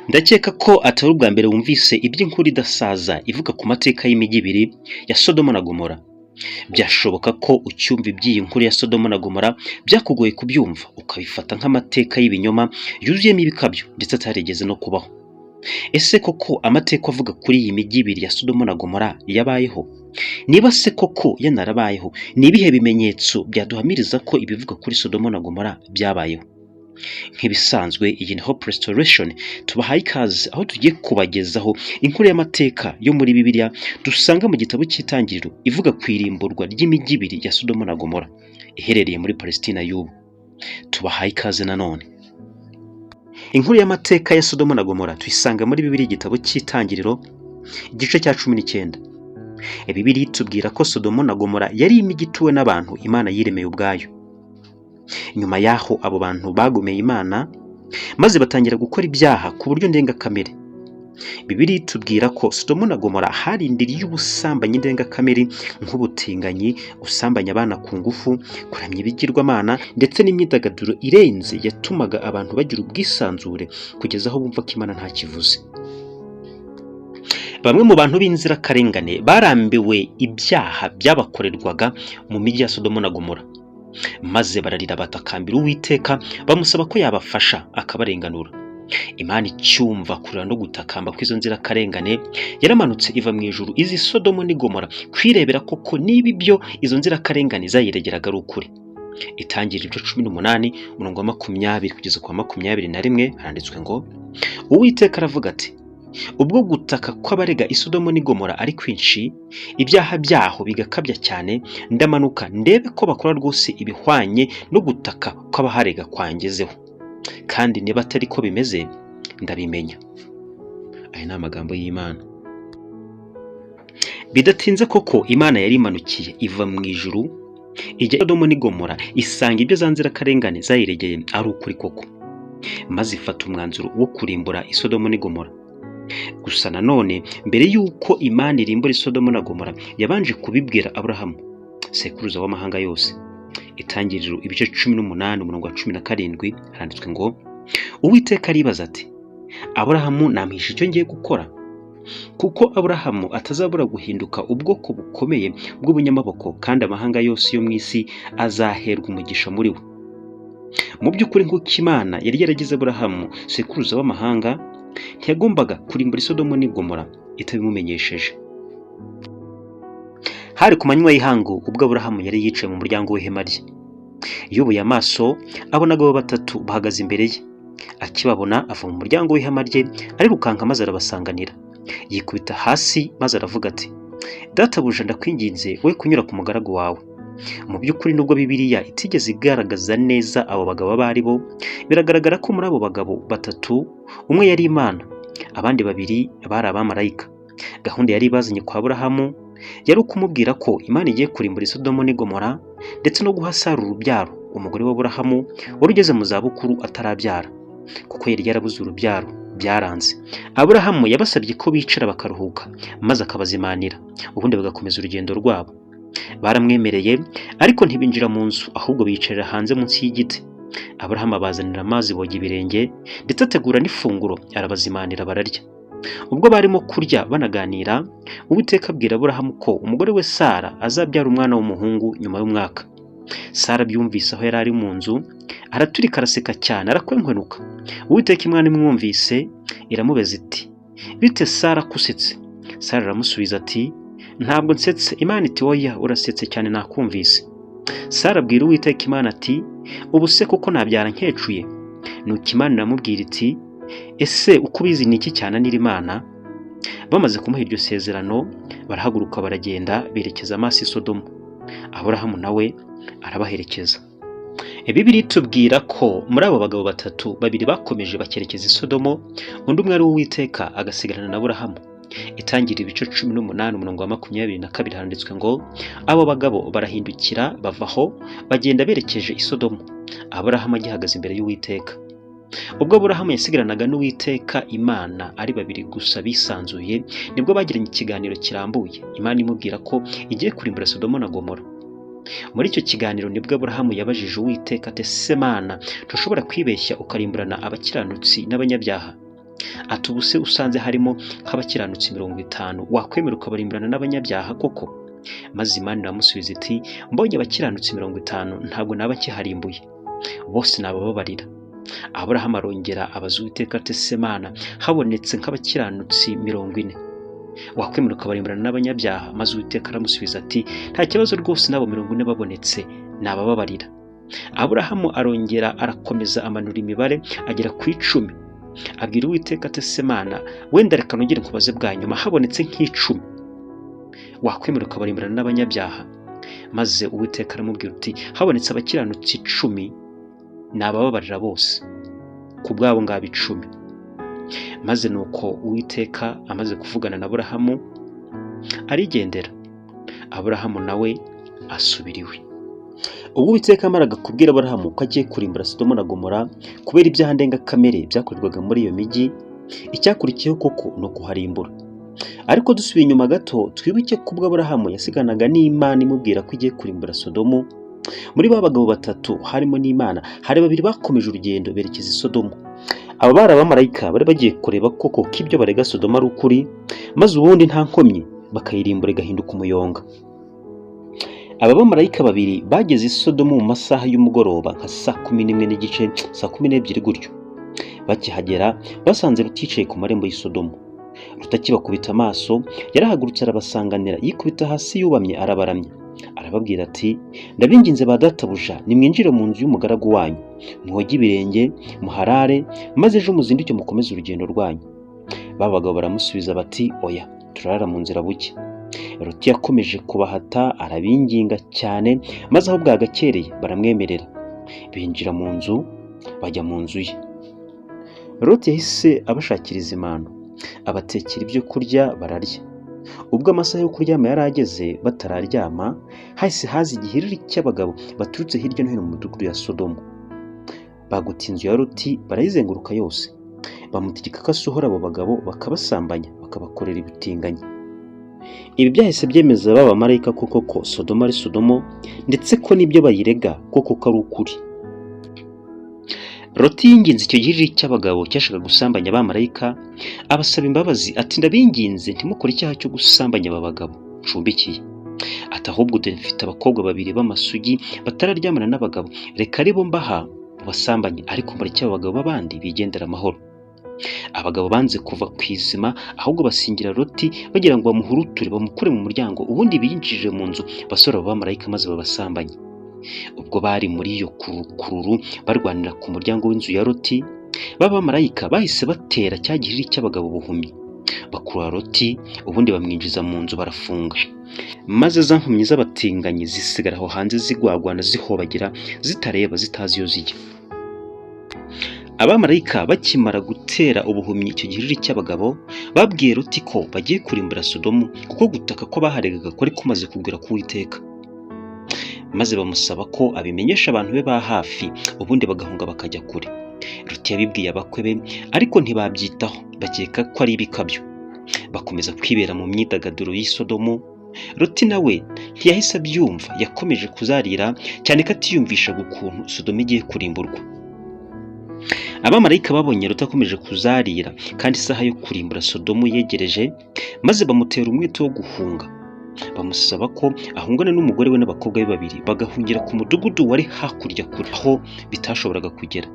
Ndakeka ko atari ubwa mbere wumvise iby'inkuru idasaza ivuga ku mateka y'imijyi ibiri ya Sodoma na Gomora. Byashoboka ko ucyumva iby'iyi nkuru ya Sodoma na Gomora byakugoye kubyumva, ukabifata nk'amateka y'ibinyoma yuzuyemo ibikabyo ndetse atarigeze no kubaho. Ese koko amateka avuga kuri iyi mijyi ibiri ya Sodoma na Gomora yabayeho? Niba se koko yanarabayeho, ni ibihe bimenyetso byaduhamiriza ko ibivuga kuri Sodoma na Gomora byabayeho? Nk'ibisanzwe, iyi ni Hope Restoration, tubahaye ikaze aho tugiye kubagezaho inkuru y'amateka yo muri Bibiliya dusanga mu gitabo cy'Itangiriro, ivuga ku irimburwa ry'imijyi ibiri ya Sodoma na Gomora iherereye muri Palestina y'ubu. Tubahaye ikaze nanone. Inkuru y'amateka ya Sodoma na Gomora tuyisanga muri Bibiliya, igitabo cy'Itangiriro, igice cya 19. Bibiliya itubwira ko Sodoma na Gomora yari imijyi ituwe n'abantu Imana yiremeye ubwayo. Nyuma y'aho abo bantu bagomeye Imana maze batangira gukora ibyaha ku buryo ndengakamere. Bibiliya itubwira ko Sodoma na Gomora hari indiri y'ubusambanyi ndengakamere, nk'ubutinganyi, gusambanya abana ku ngufu, kuramya ibigirwamana ndetse n'imyidagaduro irenze yatumaga abantu bagira ubwisanzure kugeza aho bumva ko Imana ntakivuze. Bamwe mu bantu b'inzirakarengane barambiwe ibyaha byabakorerwaga mu mijyi ya Sodoma na Gomora, maze bararira, batakambira Uwiteka, bamusaba ko yabafasha akabarenganura. Imana icyumva kurira no gutakamba kw'izo nzirakarengane, yaramanutse iva mu ijuru izi Sodomo n'i Gomora kwirebera koko niba ibyo izo nzirakarengane zayiregeraga ari ukuri. Itangiriro ibice 18, umurongo wa 20 kugeza ku wa 21, handitswe ngo: "Uwiteka aravuga ati: 'Ubwo gutaka kw'abarega i Sodomo n'i Gomora ari kwinshi, ibyaha byaho bigakabya cyane, ndamanuka ndebe ko bakora rwose ibihwanye no gutaka kw'abaharega kwangezeho, kandi niba atari ko bimeze ndabimenya.'" Aya ni amagambo y'Imana. Bidatinze koko Imana yari imanukiye iva mu ijuru, ijya i Sodomo n'i Gomora, isanga ibyo za nzirakarengane zayiregeye ari ukuri koko, maze ifata umwanzuro wo kurimbura i Sodomo n'i Gomora. Gusa nanone, mbere y'uko Imana irimbura i Sodomo na Gomora, yabanje kubibwira Aburahamu, sekuruza w'amahanga yose. Itangiriro ibice 18, umurongo wa 17, handitswe ngo: "Uwiteka aribaza ati: 'Aburahamu namuhisha icyo ngiye gukora?' Kuko Aburahamu atazabura guhinduka ubwoko bukomeye bw'ubunyamaboko, kandi amahanga yose yo mu isi azaherwa umugisha muri we." Mu by'ukuri, nk'uko Imana yari yaragize Aburahamu sekuruza w'amahanga, ntiyagombaga kurimbura i Sodomo n'i Gomora itabimumenyesheje. Hari ku manywa y'ihangu ubwo Aburahamu yari yicaye mu muryango w'ihema rye. Yubuye amaso abona abagabo batatu bahagaze imbere ye. Akibabona ava mu muryango w'ihema rye arirukanka, maze arabasanganira, yikubita hasi, maze aravuga ati: "Databuja, ndakwinginze, we kunyura ku mugaragu wawe." Mu by'ukuri, nubwo Bibiliya itigeze igaragaza neza abo bagabo abo ari bo, biragaragara ko muri abo bagabo batatu umwe yari Imana, abandi babiri bari abamarayika. Gahunda yari ibazanye kwa Aburahamu yari ukumubwira ko Imana igiye kurimbura i Sodomo n'i Gomora, ndetse no guha Sara urubyaro, umugore w'Aburahamu wari ugeze mu zabukuru atarabyara, kuko yari yarabuze urubyaro byaranze. Aburahamu yabasabye ko bicara bakaruhuka, maze akabazimanira, ubundi bagakomeza urugendo rwabo. Baramwemereye, ariko ntibinjira mu nzu, ahubwo biyicarira hanze munsi y'igiti. Aburahamu abazanira amazi, boga ibirenge, ndetse ategura n'ifunguro, arabazimanira, bararya. Ubwo barimo kurya banaganira, Uwiteka abwira Aburahamu ko umugore we Sara azabyara umwana w'umuhungu nyuma y'umwaka. Sara abyumvise aho yari ari mu nzu, araturika, araseka cyane, arakwenkwenuka. Uwiteka Imana imwumvise iramubaza iti: "Bite Sara, ko usetse?" Sara aramusubiza ati: "Ntabwo nsetse." Imana iti: "Oya, urasetse cyane, nakumvise." Sara abwira Uwiteka Imana ati: "Ubu se kuko nabyara nkecuye?" Nuko Imana iramubwira iti: "Ese uko ubizi ni iki cyananira Imana?" Bamaze kumuha iryo sezerano, barahaguruka, baragenda, berekeza amaso i Sodomu. Aburahamu nawe arabaherekeza. Bibiliya itubwira ko muri abo bagabo batatu, babiri bakomeje bakerekeza i Sodomo, undi umwe ari Uwiteka agasigarana na Aburahamu. Itangiriro ibice 18, umurongo wa 22, handitswe ngo: "Abo bagabo barahindukira, bava aho, bagenda berekeje i Sodomu, Aburahamu agihagaze imbere y'Uwiteka." Ubwo Aburahamu yasigaranaga n'Uwiteka Imana ari babiri gusa bisanzuye, nibwo bagiranye ikiganiro kirambuye, Imana imubwira ko igiye kurimbura Sodomo na Gomora. Muri icyo kiganiro nibwo Aburahamu yabajije Uwiteka ati: "Ese Mana, ntushobora kwibeshya ukarimburana abakiranutsi n'abanyabyaha?" Ati ubuse usanze harimo nk'abakiranutsi 50 wakwemera ukabarimburana n'abanyabyaha koko? Maze Imana iramusubiza iti mbonye abakiranutsi 50 ntabwo naba nkiharimbuye, bose nabababarira. Aburahamu arongera abaza Uwiteka ati ese Mana habonetse nk'abakiranutsi 40 wakwemera ukabarimburana n'abanyabyaha? Maze Uwiteka aramusubiza ati nta kibazo rwose, n'abo 40 babonetse nabababarira. Aburahamu arongera arakomeza amanura imibare agera ku 10, abwira Uwiteka ati ese Mana wenda reka nongere nkubaze bwa nyuma, habonetse nk'10 wakwemera ukabarimburana n'abanyabyaha? Maze Uwiteka aramubwira uti habonetse abakiranutsi 10 nabababarira bose, ku bwabo ngaba 10. Maze nuko Uwiteka amaze kuvugana na Aburahamu arigendera, Aburahamu nawe asubira iwe. Ubwo Uwiteka yamaraga kubwira Aburahamu ko agiye kurimbura Sodomu na Gomora kubera ibyaha ndengakamere byakorerwaga muri iyo mijyi, icyakurikiyeho koko ni ukuharimbura. Ariko dusubiye inyuma gato twibuke ko ubwo Aburahamu yasiganaga n'Imana imubwira ko igiye kurimbura Sodomu, muri ba bagabo batatu harimo n'Imana, hari babiri bakomeje urugendo berekeza i Sodomu. Aba bari abamarayika bari bagiye kureba koko ko ibyo barega Sodomu ari ukuri, maze ubundi nta nkomyi bakayirimbura igahinduka umuyonga. Aba bamarayika babiri bageze i Sodomu mu masaha y'umugoroba nka 11:30, 12:00 gutyo. Bakihagera basanze Loti yicaye ku marembo y'i Sodomu. Loti akibakubita amaso yarahagurutse arabasanganira, yikubita hasi yubamye arabaramya. Arababwira ati ndabinginze ba databuja, nimwinjire mu nzu y'umugaragu wanyu, mwoge ibirenge, muharare, maze ejo muzinduke mukomeze urugendo rwanyu. Ba bagabo baramusubiza bati oya, turarara mu nzira buke. Loti yakomeje kubahata arabinginga cyane, maze aho bwagakereye baramwemerera, binjira mu nzu bajya mu nzu ye. Loti yahise abashakiriza impano, abatekera ibyo kurya bararya. Ubwo amasaha yo kuryama yari ageze batararyama, hahise haza igihiriri cy'abagabo baturutse hirya no hino mu midugudu ya Sodomu. Baguta inzu ya Loti barayizenguruka yose, bamutegeka ko asohora abo bagabo bakabasambanya, bakabakorera ibitinganyi. Ibi byahise byemeza ba bamarayika ko koko Sodomu ari Sodomu, ndetse ko n'ibyo bayirega koko ko ari ukuri. Loti yinginze icyo gihiriri cy'abagabo cyashakaga gusambanya abamarayika, abasaba imbabazi ati ndabinginze ntimukore icyaha cyo gusambanya aba bagabo ncumbikiye. Ati ahubwo dore mfite abakobwa babiri b'amasugi batararyamana n'abagabo, reka aribo mbaha mubasambanye, ariko mureke abo bagabo b'abandi bigendera amahoro. Abagabo banze kuva ku izima, ahubwo basingira Loti bagira ngo bamuhuruture bamukure mu muryango, ubundi binjije mu nzu basore abo bamarayika maze babasambanye. Ubwo bari muri iyo kururu barwanira ku muryango w'inzu ya Loti, ba bamarayika bahise batera cya gihiriri cy'abagabo buhumyi, bakurura Loti ubundi bamwinjiza mu nzu barafunga. Maze za mpumyi z'abatinganyi zisigara aho hanze zigwagwana zihobagira, zitareba, zitazi iyo zijya. Abamarayika bakimara gutera ubuhumyi icyo gihiriri cy'abagabo, babwiye Loti ko bagiye kurimbura Sodomu kuko gutaka ko baharegaga kwari kumaze kugera ku Uwiteka. Maze bamusaba ko abimenyesha abantu be ba hafi, ubundi bagahunga bakajya kure. Loti yabibwiye abakwe be, ariko ntibabyitaho, bakeka ko ari ibikabyo. Bakomeza kwibera mu myidagaduro y'i Sodomu. Loti nawe ntiyahise abyumva, yakomeje kuzarira cyane ko atiyumvishaga ukuntu Sodomu igiye kurimburwa. Abamarayika babonye Loti akomeje kuzarira kandi isaha yo kurimbura Sodomu yegereje, maze bamutera umwete wo guhunga. Bamusaba ko ahungana n'umugore we n'abakobwa be babiri bagahungira ku mudugudu wari hakurya kure aho bitashoboraga kugera.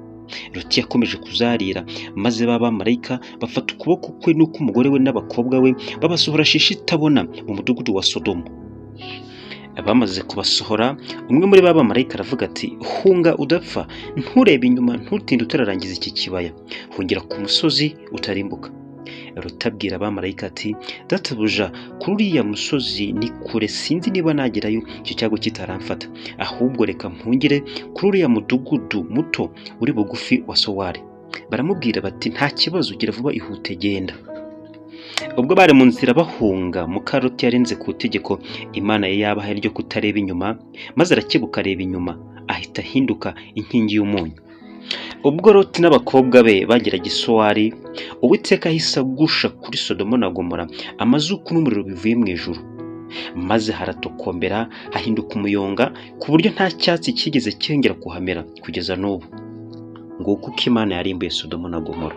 Loti yakomeje kuzarira, maze ba bamarayika bafata ukuboko kwe n'uk'umugore we n'abakobwa we babasohora shishi itabona mu mudugudu wa Sodomu. Bamaze kubasohora, umwe muri ba bamarayika aravuga ati hunga udapfa, nturebe inyuma, ntutinde utararangiza iki kibaya, hungira ku musozi utarimbuka. Loti abwira abamarayika ati databuja, kuri uriya musozi ni kure, sinzi niba nagerayo icyo cyago kitaramfata, ahubwo reka mpungire kuri uriya mudugudu muto uri bugufi wa Sowari. Baramubwira bati nta kibazo, gira vuba, ihute, genda. Ubwo bari mu nzira bahunga, muka Loti yarenze ku itegeko Imana ye yabahaye ryo kutareba inyuma, maze arakebuka areba inyuma, ahita ahinduka inkingi y'umunyu. Ubwo Loti n'abakobwa be bageraga i Sowari, Uwiteka ahise agusha kuri Sodomu na Gomora amazuku n'umuriro bivuye mu ijuru, maze haratokombera hahinduka umuyonga ku buryo nta cyatsi cyigeze cyongera kuhamera kugeza n'ubu. Nguko uko Imana yarimbuye Sodomu na Gomora.